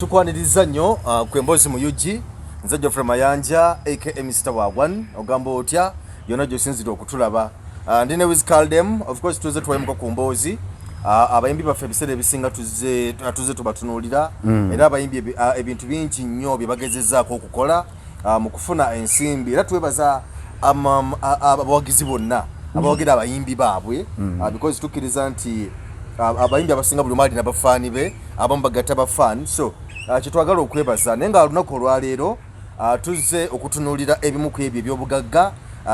Tukwaniriza nnyo ku Emboozi mu UG. Nze Geoffrey Mayanja aka Mr Wagwan. Ogamba otya yonna gy'osinzira okutulaba? Ndi ne Wiz Caldem. Of course tuze tuwayimuka ku mboozi. Abayimbi baffe ebiseera ebisinga tuze tubatunuulira era abayimbi ebintu bingi nnyo bye bagezezzaako okukola mu kufuna ensimbi, era twebaza abawagizi bonna abawagira abayimbi baabwe because tukkiriza nti abayimbi abasinga buli omu alina bafaani be, abamu bagatta bafaani. So kyetwagala okwebaza, naye nga olunaku olwaleero tuzze okutunuulira ebimu ku ebyo ebyobugagga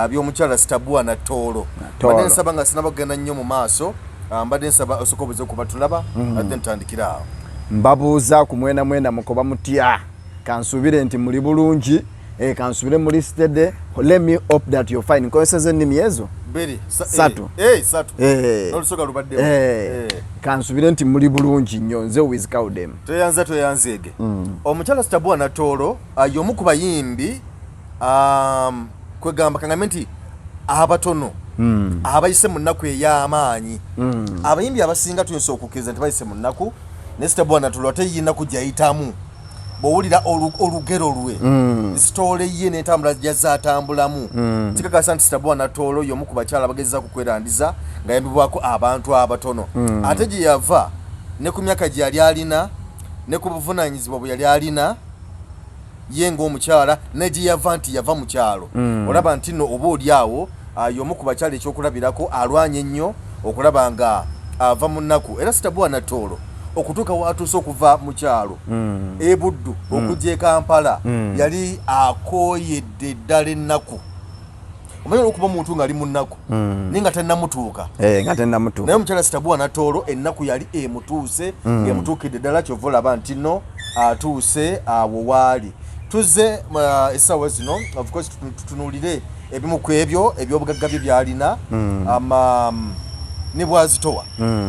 by'omukyala Stabua Natoolo. Natoolo. Mbadde nsaba nga sinaba kugenda nnyo mu maaso, mbadde nsaba osooka obuze okuba tulaba, then tutandikire awo. Mbabuuza ku mwena mwena, mukoba mutya? Kansuubire nti muli bulungi, kansuubire muli steady. Let me hope that you're fine. Nkozeseza ennimi ezo bbiri. Satu. Satu. N'olusoga lubaddemu. Kansuubire nti muli bulungi nnyo. Nze Wiz Caldem. Tweyanza, tweyanzeege. Omukyala Stabua Natoolo y'omu ku bayimbi, kwegamba kaŋŋambe nti abatono abayise mu nnaku ey'amaanyi. Abayimbi abasinga tuyinza okukkiriza nti bayise mu nnaku, naye Stabua Natoolo ate ye nnaku gy'ayitamu, bw'owulira olugero lwe, story ye n'entambula gyazatambulamu, kikakasa nti Stabua Natoolo y'omu ku bakyala abagezaako okwerandiza ng'ayambibwako abantu abatono. Ate gye yava ne ku myaka gye yali alina ne ku buvunaanyizibwa bwe yali alina ye ng'omukyala, ne gye yava nti yava mu kyalo, olaba nti nno oba oli awo y'omu ku bakyala ekyokulabirako, alwanye ennyo okulaba nga ava mu nnaku. Era Stabua Natoolo okutuuka watuuse okuva mu kyalo e Buddu okujja e Kampala, yali akooyedde ddala ennaku. Omanyi olwokuba omuntu ng'ali mu nnaku naye nga tannamutuuka. Eh, nga tennamutuuka. Naye omukyala Stabua Natoolo ennaku yali emutuuse, ng'emutuukidde ddala. Kyova olaba nti nno atuuse awo waali. Tuzze essaawa zino, of course tutunuulire ebimu ku ebyo ebyobugagga bye byalina ne bwazitowa.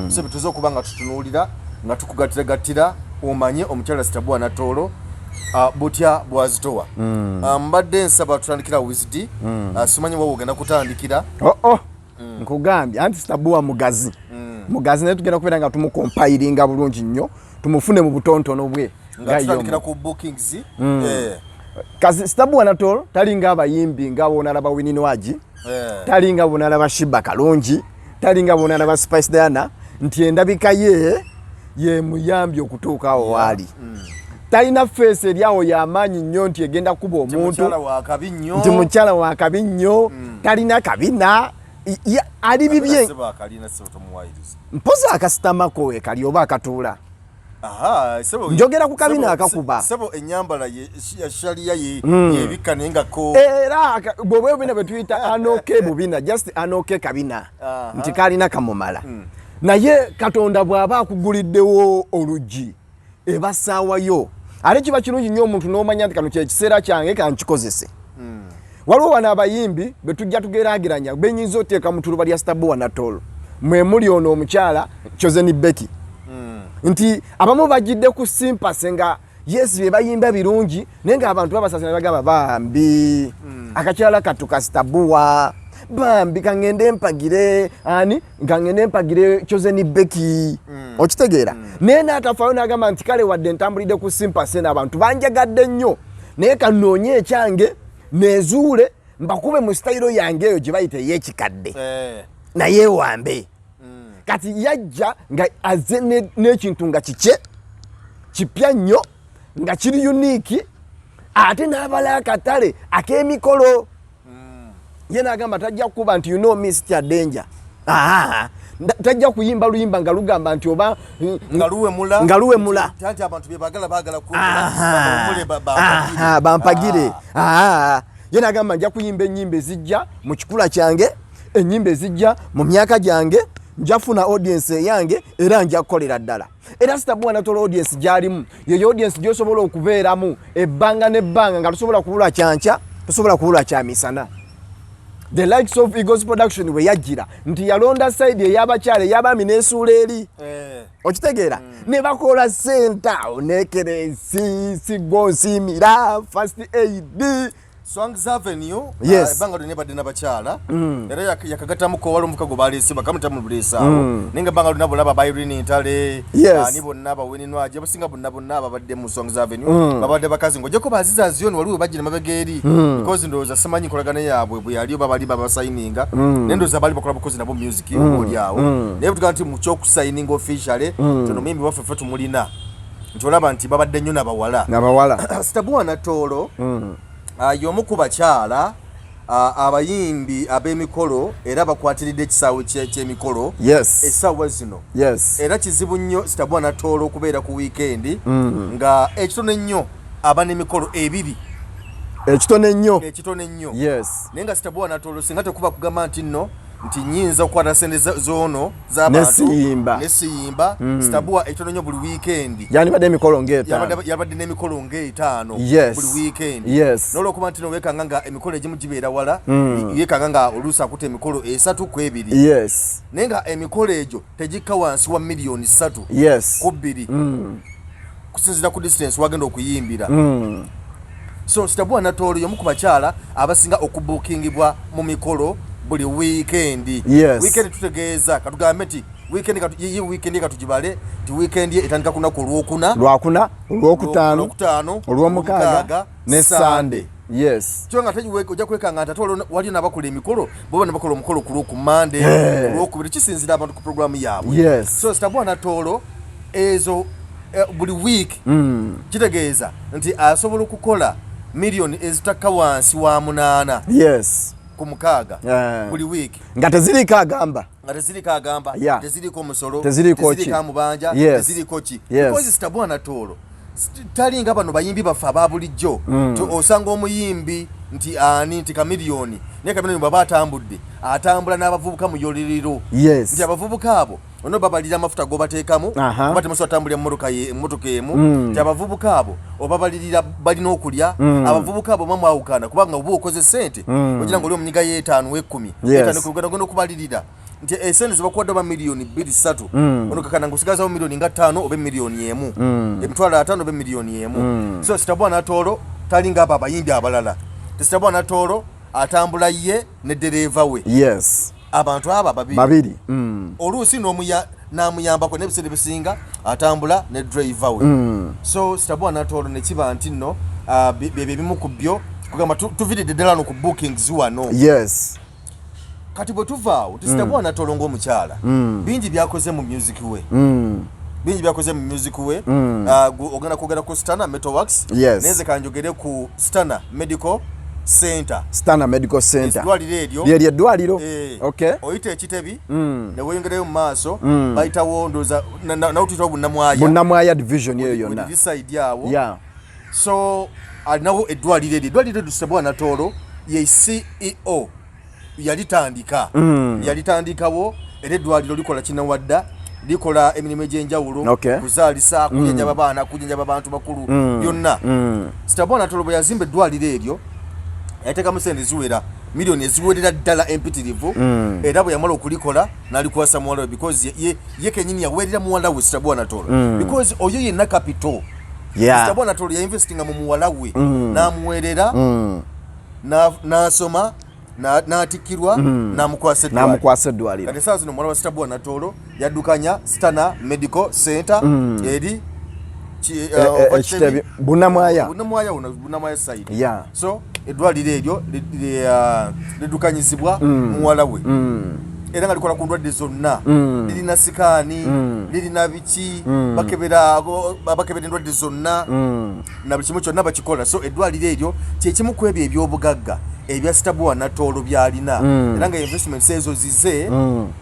So bituze okuba nga tutunuulira nga tukugattiragattira omanye omukyala Stabua Natoolo butya bwazitowa. Mbadde nsaba tutandikira Wizidi. Simanyi wawe ogenda kutandikira. Oh. Nkugambye anti Stabua mugazi, mugazi, naye tugenda kubeera nga tumucompilinga bulungi nnyo, tumufune mu butontono bwe. Nga nga tutandikira ye ku bookings. Kazi Stabua Natoolo talinga abayimbi nga bonalaba Winnie Nwagi, talinga bonalaba Sheebah Kalungi, talinga bonalaba Spice Diana, nti endabika ye yemuyambye okutuuka awo waali. Talina face eri awo yamaanyi nnyo nti egenda kuba omuntu mukyala wa kabi nnyo. Nti mukyala wa kabi nnyo. Talina kabina. Ali bibye. Sebo akalina, sebo tomuwayiriza. Mpozi akasitamako wekali oba akatuula. Aha, sebo. Njogera ku kabina akakuba. Sebo, ennyambala ye ya sharia ye yebikka, naye nga ko Era bw'oba obubina bwe tuyita anoke bubina, just anoke kabina nti kalina kamumala. Naye Katonda bw'aba akuguliddewo oluggi, eba ssaawayo. Ate kiba kirungi nnyo omuntu n'omanya nti kano kyekiseera kyange, kankikozese. Waliwo wano abayimbi be tujja tugeraageranya benyinza oteeka mu tuluba lya Stabua Natoolo, mwe muli ono omukyala Chosen Becky, nti abamu bagidde ku sympathy nga yes, bye bayimba birungi, naye ng'abantu babasasira ne bagamba, "Bambi akakyala kattu ka Stabua, bambi kaŋŋende mpagire ani, kaŋŋende mpagire Chosen Becky." Okitegeera? Naye n'atafaayo n'agamba nti kale wadde ntambulidde ku sympathy n'abantu banjagadde nnyo, naye kanoonye ekyange nezuule, mbakube mu sitayiro yange eyo gye bayita ey'ekikadde, naye wambe. Kati yajja nga azze n'ekintu nga kikye kipya nnyo, nga kiri unique, ate n'abala akatale ak'emikolo. Ye n'agamba tajja kukuba nti "You know me, sitya danger." Aa, tajja kuyimba luyimba nga lugamba nti oba nga luwemula. Nga luwemula. Anti abantu bye baagala, baagala Aha. kuwemula. Aha, bampagire. Aha. Ye nagamba nja kuyimba ennyimba ezijja mu kikula kyange, ennyimba ezijja mu myaka gyange, njafuna audience eyange era nja kukolera ddala. Era Stabua Natoolo audience gyalimu yeyo audience gyosobola okubeeramu ebbanga n'ebbanga nga tosobola kubulwa kyankya, tosobola kubulwa kyamisana. The likes of Eagles Production bwe yajjira nti yalonda side ey'abakyala, ey'abaami n'esuula eri. Okitegeera? Ne bakola sente awo nekeresi sigonsiimira first aid. Swangs Avenue. Yes. Ebbanga lyonna ebadde n'abakyala era yakagatamuko wali omuka gwe baleese bakamutamuleesaawo naye nga ebbanga lyonna bolaba ba Irene Ntale, ani bonna ba Winnie Nwagi, abasinga bonna bonna ababadde mu Swangs Avenue babadde bakazi, ng'ogyeko ba Aziza Azion waliwo bajja nemabega eri because ndowooza simanyi nkolagana yaabwe bwe yali oba bali babasayininga, naye ndowooza bali bakola bukozi nabo music oba oli awo, naye bwe tugamba nti mu kyokusayininga officially tono muyimbi waffe ffe tumulina nti olaba nti babadde nnyo nabawala. Nabawala. Stabua Natoolo y'omu ku bakyala abayimbi ab'emikolo era bakwatiridde ekisaawe ky'emikolo essaawa zino. Era kizibu nnyo Stabua Natoolo okubeera ku wiikendi nga ekitono ennyo aba n'emikolo ebiri. Ekitono ennyo. Ekitono ennyo. Naye nga Stabua Natoolo singa tekuba kugamba nti nno nti nyinza okukwata sente z'ono z'abantu Nesiyimba. Nesiyimba, Stabua ekitono nnyo buli wiikendi yandibadde emikolo ng'etaano. Yabadde n'emikolo ng'etaano buli wiikendi. N'olwokuba nti nowekanga nga emikolo egimu gibeera wala, yekanga nga oluusi akuta emikolo esatu ku ebiri, naye nga emikolo egyo tegikka wansi wa miliyoni 3 ku 2 kusinziira ku distance wagenda okuyimbira. So Stabua Natoolo y'omu ku bakyala abasinga okubuukingibwa mu mikolo buli wiikendi. Wiikendi tutegeeza katugambe nti wiikendi ye wiikendi katugibale nti wiikendi ye etandika ku lunaku olwokuna, Lwakuna, olwokutaano, olwokutaano, olwomukaaga ne Sande, yes. Kyo nga ojja kwekanga nti ate waliyo n'abakola emikolo boba ne bakola omukolo ku lwoku Mande, olwokubiri, kisinzira abantu ku programu yaabwe. So Stabua Natoolo ezo buli week kitegeeza nti asobola okukola miliyoni ezitakka wansi wa 8 ku 6 buli wiiki. Nga teziriiko agamba. Nga teziriko agamba, teziriko musolo, Teziriiko ki. Teziriko amubanja, teziriko ki. Because Stabua Natoolo talinga bano bayimbi baffe aba bulijjo. Nti osanga omuyimbi nti ani nti Kamiliyoni, naye Kamiliyoni bw'aba atambudde atambula n'abavubuka mu yoliriro, nti abavubuka abo ono babalira amafuta gobateekamu, kuba temusobola tambulira mu mmotoka emu, nti abavubuka abo obabalirira balina okulya, abavubuka abo mwamwawukana kubanga oba okoze sente ogira nga oli omunyiga y'etaano w'ekkumi, etaano kugenda ogenda okubalirira nti esente zebakuwadde oba miliyoni 2, 3, ono kakana nga miliyoni nga 5 oba emiliyoni 1, 50,000 oba emiliyoni 1. So Stabua Natoolo talinga abo abayimbi abalala. Stabua Natoolo atambula ye ne dereeva we, abantu abo babiri. Babiri. Oluusi n'amuyambako, n'ebiseera ebisinga atambula ne driver we. So Stabua Natoolo nekiba nti nno byebyo ebimu ku byo kugamba tuviiridde ddala no ku bookings wano. Kati bwe tuvaawo Stabua Natoolo ng'omukyala bingi byakoze mu music we, bingi byakoze mu music we. Ogenda kwogera ku Stana Metal Works, naye nze kanjogere ku Stana Medical Center. Stana Medical Center. Eddwaliro eryo. Lyeryo eddwaliro. Eh, oyita ekitebi ne weyongerayo mu maaso, bayitawo ndowooza nawo tuyitawo Bunnamwaya. Bunnamwaya division eyo yonna. This side awo. So alinawo eddwaliro eryo, eddwaliro eryo Stabua Natoolo ye CEO yalitandika, yalitandikawo, era eddwaliro likola kinawadda, likola emirimu egy'enjawulo, kuzaalisa, kujjanjaba abaana, kujjanjaba abantu bakulu, byonna. Stabua Natoolo bwe yazimba eddwaliro eryo yateekamu sente ziwera miliyoni eziwerera ddala empitirivu, era bwe yamala okulikola n'alikwasa muwala we because ye kenyini yaweerera muwala we Stabua Natoolo because oyo yenna capital. Stabua Natoolo yainvestinga mu muwala we n'amuweerera, n'asoma, n'atikkirwa, n'amukwasa eddwaliro. N'amukwasa eddwaliro. Kati esaawa zino muwala wa Stabua Natoolo yaddukanya Stana Medical Center eri ova Ekitebi, Bunnamwaya. Bunnamwaya uno, Bunnamwaya side. So eddwaliro eryo liddukanyizibwa muwala we era nga likola ku ndwadde zonna, lirina scan, lirina biki, bakebera bakebera endwadde zonna na buli kimu kyonna bakikola. So eddwaliro eryo kyekimu ku ebyo ebyobugagga ebya Stabua Natoolo byalina, era nga investments ezo zize,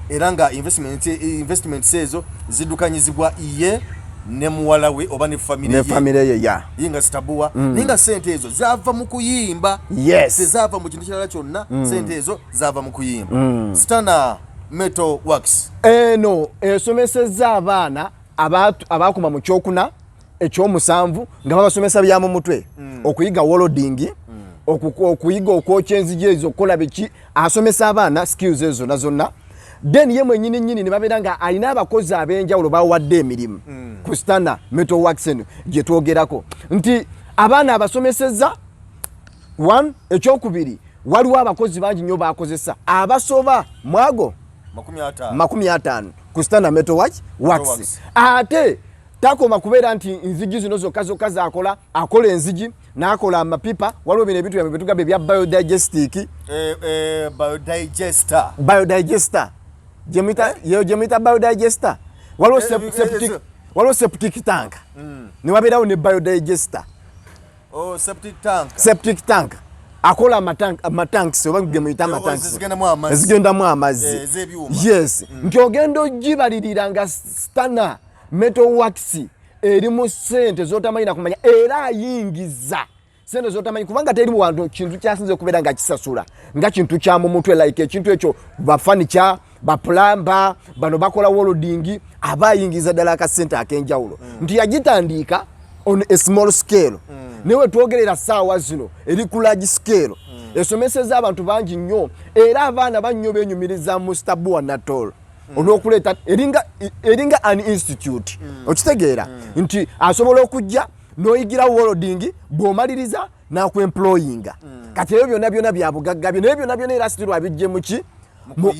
era nga investments ezo ziddukanyizibwa ye ne muwala we oba ne famire ne ye. Famire ye ya Ye nga Stabua, naye nga sente ezo zava mu kuyimba, tezaava mu kintu kirala kyonna, sente ezo zava mu kuyimba. Stana Metal Works. Eno esomesezza abaana abakoma mu kyokuna, ekyomusanvu, nga babasomesa bya mu mutwe, okuyiga welding, okuyiga okwokya enzigi ezo, okukola biki, asomesa abaana skills ezo zonna zonna. Then ye mwenyini nyini ne babeera nga alina abakozi ab'enjawulo bawadde emirimu ku Stana Metal Works eno gye twogerako, nti abaana abasomesezza. One, ekyokubiri, waliwo abakozi bangi nnyo bakozesa abasoba mwago 50 ku Stana Metal Watch Wax. Ate takoma kubeera nti nzigi zino zokka zokka zakola, akola enzigi n'akola amapipa. Waliwo bino ebintu byamwe byetugamba ebya biodigestic, biodigester, biodigester gyemuyita biodigester. Waliwo septic, waliwo septic tank, newabeerawo ne biodigester. Oh, septic tank. Septic tank, akola amatanks oba gemuyita amatanks ezigendamu amazzi. Yes, nti ogenda ogibalirira nga Stana Metal Wax eri mu ssente zotamanyi nakumanya, era ayingiza sente zotamanyi, kubanga teri wantu kintu kyasinze okubeera nga kisasula nga kintu kya mu mutwe, like ekintu ekyo bafanica, baplumber bano bakola welding, aba ayingiza ddala akasente ak'enjawulo. Nti yagitandika on a small scale, naye wetwogerera saawa zino eri ku large scale. Esomeseza abantu bangi nnyo, era abaana bannyo benyumiriza mu Stabua Natol olwokuleeta eringa an institute. Okitegeera nti asobola okujja n'oyigira welding, bw'omaliriza n'akwemployinga. Kati ebyo byonna byonna bya bugagga bye, naye byonna byonna era still abijje muki?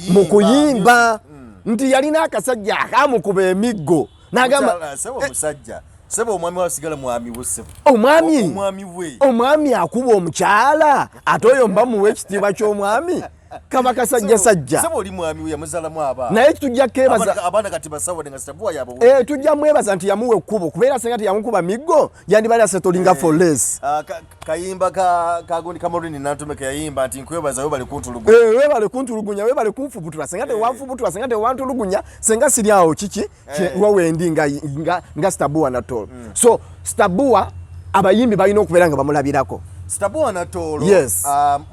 Mu kuyimba. Nti yalina akasajja akamukuba emiggo n'agamba Musajja sebo, omwami wasigala mwami we, sebo. Omwami. Omwami we. Omwami akuba omukyala, ate oyo mba muwa ekitiibwa ky'omwami, kaba kasajja sajja. Sebo, oli mwami we, yamuzalamu abaana. Naye tujja kebaza abaana kati basawo nga Stabua yabo. Eh, tujja mwebaza nti yamuwa ekkubo, kubeera senga teyamukuba miggo yandibali asettlinga for less. Ah, kayimba ka kagundi kamorini Nantume keyayimba nti nkwebaza webale kuntulugunya. Eh, webale kuntulugunya, webale kunfubutula. Senga tewanfubutula, senga tewantulugunya, senga siri awo kiki wawendi nga Stabua Natolo. So Stabua abayimbi balina okubeera nga bamulabirako. Stabua Natolo. Yes.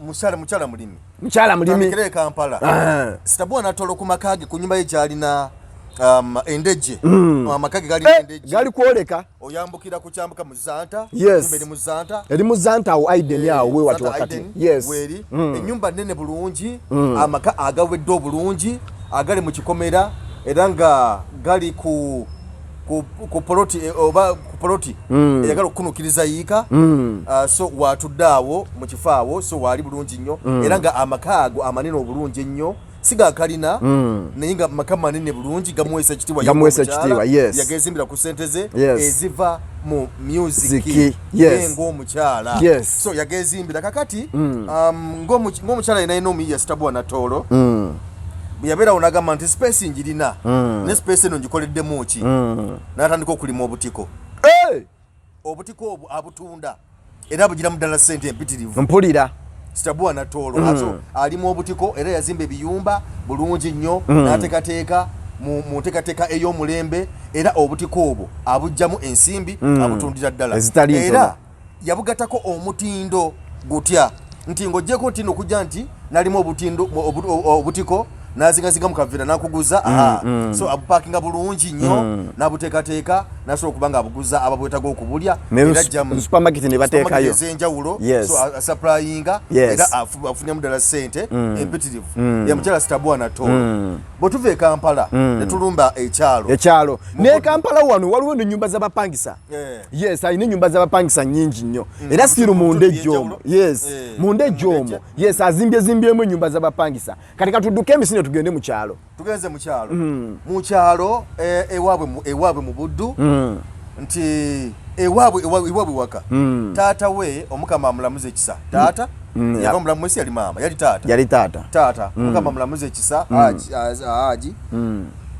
Mukyala mulimi. Mukyala mulimi. Tandikire e Kampala. Ah. Stabua Natolo ku maka ge, ku nyumba ye gyalina Endejje. Amaka ge galina Endejje. Gali kwoleka. Oyambukira ku kyambuka mu Zanta. Yes. Ennyumba eri mu Zanta. Eri mu Zanta awo Aiden awo we wati Zanta wakati. Aiden, Yes. weeri ennyumba nene bulungi, amaka agawedde obulungi agali mu kikomera, era nga gali ku poloti, oba ku poloti eyagala okukunukiriza yiika. So watudde awo mu kifo awo, so waali bulungi nnyo, era nga amaka ago amanene obulungi ennyo si gakalina, naye nga maka manene bulungi, gamuweesa ekitiibwa. Gamuweesa Ye ekitiibwa, omukyala yes. yagezimbira ku sente ze eziva mu music. Ziki, yes. Ye ng'omukyala. So yagezimbira. Kakati ng'omukyala yena yina omuyiya Stabua Natoolo, bwe yabeerawo n'agamba nti space njirina, ne space eno ngikoleddemu ki? N'atandika okulima obutiko. Hey! Obutiko obwo abutunda, era abugiramu ddala sente empitirivu. Mpulira. Stabua Natoolo so alimu obutiko, era yazimba ebiyumba bulungi nnyo n'ateekateeka mu nteekateeka ey'omulembe, era obutiko obwo abugjamu ensimbi, abutundira ddala. Ezitali ntono. Era yabugatako omutindo gutya? Nti ng'oggyeko nti nokujja nti nalimu obutindo obutiko nazingazinga mu kaveera nakuguza, aha. So abupakinga bulungi nnyo n'abuteekateeka, nasobola okuba nga abuguza ababwetaaga okubulya. Ne Era ajjamu mu supermarket ne bateekayo. Ez'enjawulo. Yes. So asupplyinga era afunyamu ddala ssente empitirivu. Ya mukyala Stabua Natoolo. Bwe tuva e Kampala ne tulumba ekyalo. Ekyalo. Mu Ne Buddu. Kampala wano waliwo nenyumba z'abapangisa. Yes, alina ennyumba z'abapangisa nnyingi nnyo, era still Mu munda bitundu ejjo omwo. eby'enjawulo. Yes, munda ejjo omwo. Munda. Yes, azimbye zimbyemu ennyumba z'abapangisa. Kati katudduke emisinde tugende mu kyalo. Tugenze mu kyalo, mu kyalo, ewaabwe mu Buddu, nti ewaabwe waka taata we, Omukama amulamuza ekisa, taata yava mulamu wesi, yali maama, yali taata. Yali taata. Taata, Omukama amulamuza ekisa, Haji,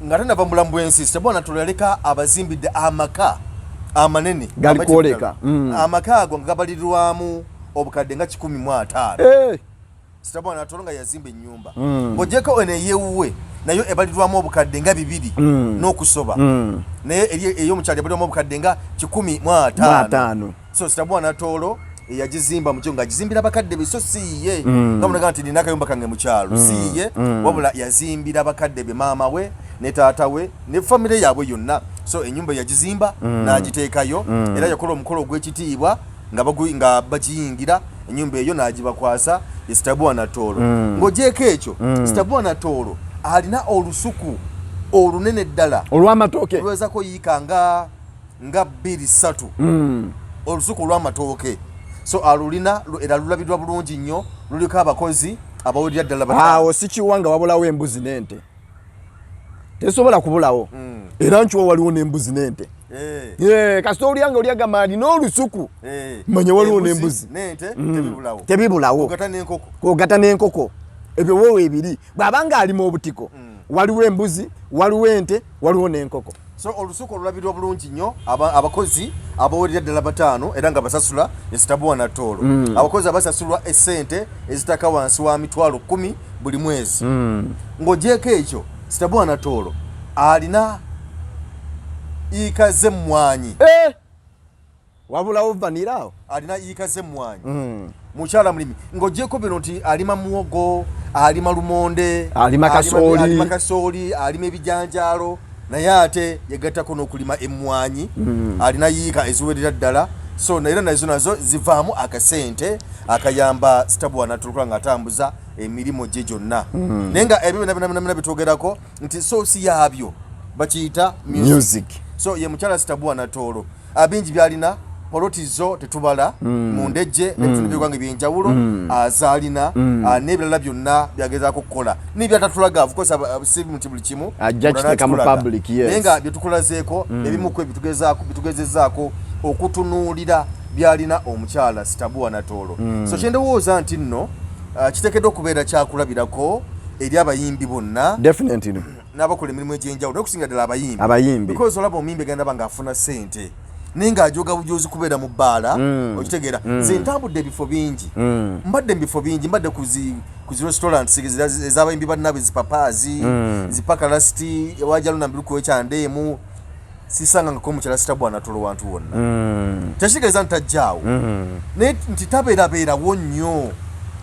nga tanava mulamu bwensi, Stabua tulaleka abazimbidde amaka amanene. Gali Amati kwoleka. ddala. Amaka ago nga gabalirirwamu obukadde nga 150. Stabua Natoolo nga yazimba ennyumba, ng'ogyeko eno eyewuwe, nayo ebalirwamu obukadde nga 2 n'okusoba, naye ey'omukyalo ebalirwamu obukadde nga 150. Ataano. So Stabua Natoolo eyagizimba mukyo ng'agizimbira bakadde be, so si ye nga munaga nti nina akayumba kange mu kyalo, si ye, wabula yazimbira bakadde be, maama we ne taata we ne famire yaabwe yonna. So ennyumba yagizimba n'agiteekayo, era yakola omukolo ogw'ekitiibwa nga bagiyingira ennyumba eyo n'agibakwasa, ye Stabua Natoolo. Ng'ogyeko ekyo, Stabua Natoolo alina olusuku olunene ddala olw'amatooke. Olwezako yiika nga 2, 3, olusuku olw'amatooke. So alulina era lulabirwa bulungi nnyo, luliko abakozi abawulira ddala. Awo sikiwa nga wabulawo embuzi n'ente, tesobola kubulawo. Era nkiwa waliwo n'embuzi n'ente. Kasita olya nga olyagamba alina olusuku, manya waliwo n'embuzi. N'ente tebibulawo. Tebibulawo. Ogata n'enkoko. Kwogata n'enkoko, ebyo woowe ebiri. Bw'abanga alima obutiko, waliwo embuzi, waliwo ente, waliwo n'enkoko. So olusuku olulabirwa bulungi nnyo, abakozi abawerera ddala bataano era nga basasula esitabuwa na toolo. Abakozi abasasulwa essente ezitaka wansi wa 100,000 buli mwezi. Ng'ogyeko ekyo, sitabuwa na toolo alina yiika z'emmwanyi. Eh! Wabulawo vanira awo. Alina yiika z'emmwanyi. Mukyala mulimi. Ng'ogyeko bino nti alima muwogo, alima lumonde, alima kasooli. Alima kasooli, alima ebijanjaalo, naye ate yegattako n'okulima emmwanyi. Alina yiika eziwerera ddala, so era nazo nazo zivaamu akasente akayamba sitabwa natulukula ng'atambuza emirimu gye gyonna. Naye nga ebyo byonna byonna byonna bitwogerako nti source yaabyo bakiyita music. Music. So ye mukyala Sitabua Natoolo, abingi byalina, poloti zo tetubala mu Ndejje n'ebitundu by'eggwanga ebyenjawulo azaalina, n'ebirala byonna byagezaako okukola n'ebyatatulaga. Of course, si nti buli kimu Ajja mulala kiteeka mu akikulaga. public, yes. Naye nga byetukulazeeko ebimu ku ebyo bitugezezzaako okutunuulira byalina omukyala Sitabua Natoolo. So kyendowooza nti nno kiteekeddwa okubeera kyakulabirako eri abayimbi bonna n'abakola emirimu egy'enjawulo, naye okusinga ddala abayimbi. Abayimbi. Because olaba omuyimbi agenda ba ng'afuna ssente naye ng'ajoga bujozi kubeera mu bbaala. Okitegeera? Nze ntambudde ebifo bingi, mbadde mu bifo bingi, mbadde ku zi restaurants ez'abayimbi bannaabwe, zipapaazi, zipakalasiti, ewajaluna mbiruku ekyandeemu, sisangangako omukyala Sitabua Natoolo wantu wonna. Tekitegeeza nti tajjaawo, naye nti tabeerabeerawo nnyo,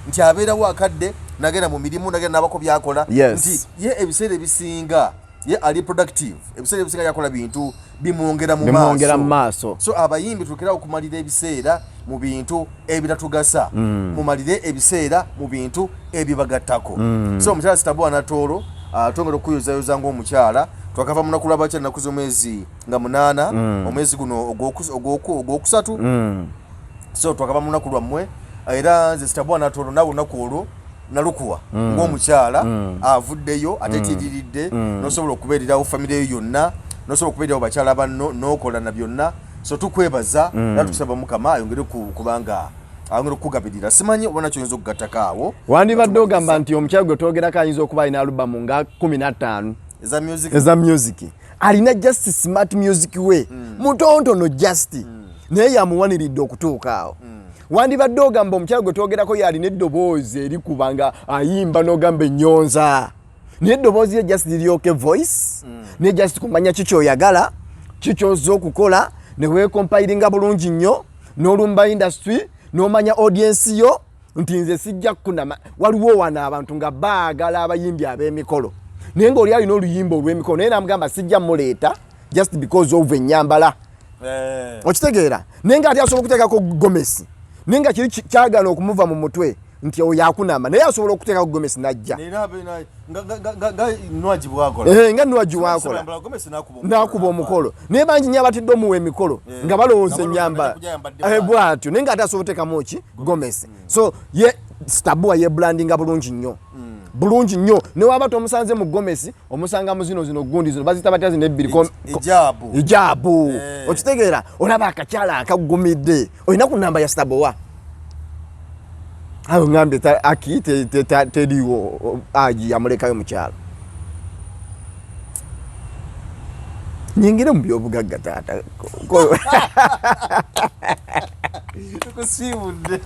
nti abeerawo akadde nagenda mu mirimu, nagenda nabako byakola. Nti ye ebiseera ebisinga ye ali productive, ebiseera ebisinga yakola bintu bimwongera mu Bimwongera mu maaso. maaso. So abayimbi tulekerawo okumalira ebiseera mu bintu ebitatugasa, mumalire ebiseera mu bintu ebibagattako. So omukyala Sitabua Natoolo, twongera okuyozayoza ng'omukyala. Twakava munaku lwabakyala, ennaku z'omwezi nga 8, omwezi guno ogwokusatu. So twakava mu lunaku lwammwe, era nze Sitabua Natoolo naawe olunaku olwo nalukuwa ng'omukyala avuddeyo atetiriridde, nosobola okubeererawo famire yo yonna, nosobola okubeererawo bakyala banno, n'okola na byonna. So tukwebaza era tukusaba Mukama ayongere kubanga ayongere okukugabirira. Simanyi oba nakyo oyinza okugattako awo. Wandibadde ogamba nti omukyala gwe twogerako ayinza okuba alina alubamu nga 15 eza music. Eza music. Alina just smart music we mutontono just, naye yamuwaniridde okutuuka awo. Wandibadde ogamba omukyala gwe twogerako yalina eddoboozi erikuba nga ayimba n'ogamba ennyonza, naye eddoboozi lye just liryoke voice, naye just kumanya kikyoyagala, kikyozza okukola, ne weecompilinga bulungi nnyo n'olumba industry n'omanya audience yo nti nze sijja kukunama. Waliwo wano abantu nga baagala abayimbi ab'emikolo, naye ng'oli alina oluyimba olw'emikolo, naye namugamba sijja muleeta just because of ennyambala. Okitegeera? Naye nga ate asobola okuteekako gomesi, naye nga kiri kyagala okumuva mu mutwe nti oyo akunama, naye asobola okuteekako gomesi najja. Nera nga Nwagi bwakola. Eh, nga Nwagi wakola. Yambala gomesi n'akuba omukolo. N'akuba omukolo, naye bangi nnyo abatidde omuwa emikolo nga balowooza nga balowooza ennyambala ajja kujja ayambadde bw'atyo, naye nga ate asobola oteekamu ki gomesi. So ye Stabua ye brandinga bulungi nnyo, bulungi nnyo. Newaba tomusanze mu gomesi, omusanga mu zino zino gundi zino bazita batya zino ebbiri? Ijaabu. Ijaabu. Eh. Okitegeera? Olaba akakyala akagumidde. Olina ku namba ya Stabowa awo? Ngambye aki teriiwo, agi yamulekayo mukyalo. Nyingire mu byobugagga taata. Tukusiibudde.